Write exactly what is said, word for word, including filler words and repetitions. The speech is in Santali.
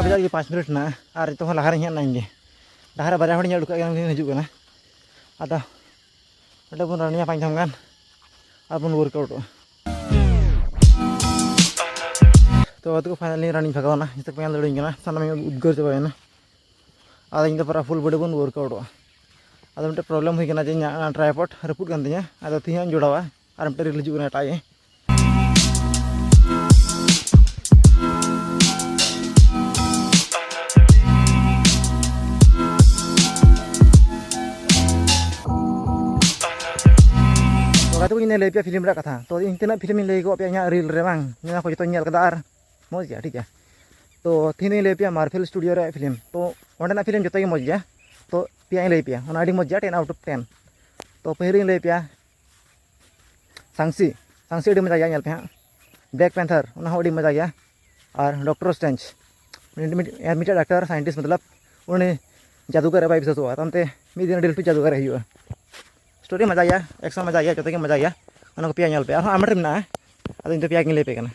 ᱵᱟᱡᱟᱜ ᱜᱮ ᱯᱟᱸᱪ ᱢᱤᱱᱤᱴ ᱦᱮᱱᱟᱜᱼᱟ, ᱟᱨ ᱱᱤᱛᱚᱜ ᱦᱚᱸ ᱞᱟᱦᱟ ᱨᱮᱧ ᱦᱮᱡ ᱮᱱᱟ ᱤᱧ ᱜᱮ᱾ ᱰᱟᱦᱟᱨ ᱨᱮ ᱵᱟᱨᱭᱟ ᱦᱚᱲᱤᱧ ᱧᱮᱞ ᱩᱰᱩᱠ ᱠᱟᱜ ᱠᱤᱱᱟ, ᱩᱱᱠᱤᱱ ᱦᱤᱡᱩᱜ ᱠᱟᱱᱟ᱾ ᱟᱫᱚ ᱚᱸᱰᱮ ᱵᱚᱱ ᱨᱟᱱᱤᱝᱟ ᱯᱟᱸᱪ ᱫᱷᱟᱢ ᱜᱟᱱ, ᱟᱨ ᱵᱚᱱ ᱣᱟᱨᱠᱟᱣᱩᱴᱚᱜᱼᱟ᱾ ᱛᱚ ᱟᱫᱚ ᱯᱷᱟᱭᱱᱟᱞᱤ ᱨᱟᱱᱤᱝ ᱵᱷᱟᱜᱟᱣ ᱮᱱᱟ, ᱡᱚᱛᱚ ᱠᱚ ᱧᱮᱞ ᱫᱟᱲᱮᱭᱟᱹᱧ ᱠᱟᱱᱟ, ᱥᱟᱱᱟᱢ ᱤᱧ ᱩᱫᱽᱜᱟᱹᱨ ᱪᱟᱵᱟᱭᱮᱱᱟ᱾ ᱟᱫᱚ ᱤᱧ ᱫᱚ ᱯᱩᱨᱟᱹ ᱯᱷᱩᱞ ᱵᱚᱰᱤ ᱵᱚᱱ ᱣᱟᱨᱠᱟᱣᱩᱴᱚᱜᱼᱟ᱾ ᱟᱫᱚ ᱢᱤᱫᱴᱮᱱ ᱯᱨᱚᱵᱞᱮᱢ ᱦᱩᱭ ᱠᱟᱱᱟ ᱡᱮ ᱤᱧᱟᱹᱜ ᱚᱱᱟ ᱴᱨᱟᱭᱯᱚᱰ ᱨᱟᱹᱯᱩᱫ ᱠᱟᱱ ᱛᱤᱧᱟᱹ, ᱟᱫᱚ ᱛᱮᱦᱮᱧ ᱦᱟᱸᱜ ᱤᱧ ᱡᱚᱲᱟᱣᱟ᱾ ᱟᱨ ᱢᱤᱫᱴᱮᱱ ᱨᱤᱞ ᱦᱤᱡᱩᱜ ᱠᱟᱱᱟ ᱮᱴᱟᱜ ᱜᱮ᱾ ᱛᱚ ᱜᱟᱛᱮ ᱠᱚ, ᱤᱧ ᱞᱟᱹᱭ ᱟᱯᱮᱭᱟ ᱯᱷᱤᱞᱢ ᱨᱮᱭᱟᱜ ᱠᱟᱛᱷᱟ᱾ ᱛᱚ ᱤᱧ ᱛᱤᱱᱟᱹᱜ ᱯᱷᱤᱞᱢ ᱤᱧ ᱞᱟᱹᱭ ᱟᱠᱟᱫ ᱯᱮᱭᱟ ᱤᱧᱟᱹᱜ ᱨᱤᱞ ᱨᱮ ᱵᱟᱝ, ᱱᱚᱣᱟ ᱠᱚ ᱡᱚᱛᱚᱧ ᱧᱮᱞ ᱠᱟᱫᱟ ᱟᱨ ᱢᱚᱡᱽ ᱜᱮᱭᱟ, ᱴᱷᱤᱠ ᱜᱮᱭᱟ᱾ ᱛᱚ ᱛᱤᱦᱤᱧ ᱫᱚᱧ ᱞᱟᱹᱭ ᱟᱯᱮᱭᱟ ᱢᱟᱨᱵᱷᱮᱞ ᱥᱴᱩᱰᱤᱭᱳ ᱨᱮᱭᱟᱜ ᱯᱷᱤᱞᱢ᱾ ᱛᱚ ᱚᱸᱰᱮᱱᱟᱜ ᱯᱷᱤᱞᱢ ᱡᱚᱛᱚ ᱜᱮ ᱢᱚᱡᱽ ᱜᱮᱭᱟ, ᱛᱚ ᱯᱮᱭᱟ ᱤᱧ ᱞᱟᱹᱭ ᱟᱯᱮᱭᱟ, ᱚᱱᱟ ᱟᱹᱰᱤ ᱢᱚᱡᱽ ᱜᱮᱭᱟ, ten out of ten᱾ ᱛᱚ ᱯᱟᱹᱦᱤᱞ ᱤᱧ ᱞᱟᱹᱭ ᱟᱯᱮᱭᱟ ᱥᱟᱝᱥᱤ᱾ ᱥᱟᱝᱥᱤ ᱟᱹᱰᱤ ᱢᱚᱡᱟ ᱜᱮᱭᱟ, ᱧᱮᱞ ᱯᱮ ᱦᱟᱸᱜ᱾ ᱵᱞᱮᱠ ᱯᱮᱱᱛᱷᱟᱨ, ᱚᱱᱟ ᱦᱚᱸ ᱟᱹᱰᱤ ᱢᱚᱡᱟ ᱜᱮᱭᱟ᱾ ᱟᱨ ᱰᱚᱠᱴᱚᱨ ᱥᱴᱨᱮᱧᱡᱽ, ᱢᱤᱫ, ᱢᱤᱫ, ᱢᱤᱫᱴᱮᱡ ᱰᱟᱠᱛᱟᱨ ᱥᱟᱭᱮᱱᱴᱤᱥᱴ ᱢᱚᱛᱞᱚᱵ, ᱩᱱᱤ ᱡᱟᱫᱩᱜᱟᱨ ᱨᱮ ᱵᱟᱭ ᱵᱤᱥᱣᱟᱥᱚᱜᱼᱟ, ᱛᱟᱭᱚᱢᱛᱮ ᱢᱤᱫ ᱫᱤᱱ ᱟᱹᱰᱤ ᱞᱟᱹᱴᱩ ᱡᱟᱫᱩᱜᱟᱨ ᱦᱩᱭᱩᱜᱼᱟ᱾ ᱥᱴᱳᱨᱤ ᱢᱚᱡᱟ ᱜᱮᱭᱟ, ᱮᱠᱥᱚᱱ ᱢᱚᱡᱟ ᱜᱮᱭᱟ, ᱡᱚᱛᱚ ᱜᱮ ᱢᱚᱡᱟ ᱜᱮᱭᱟ᱾ ᱚᱱᱟ ᱠᱚ ᱯᱮᱭᱟ ᱧᱮᱞ ᱯᱮ᱾ ᱟᱨᱦᱚᱸ ᱟᱨ ᱢᱤᱫᱴᱮᱱ ᱢᱮᱱᱟᱜᱼᱟ, ᱟᱫᱚ ᱤᱧ ᱫᱚ ᱯᱮᱭᱟ ᱜᱤᱧ ᱞᱟᱹᱭ ᱟᱯᱮ ᱠᱟᱱᱟ᱾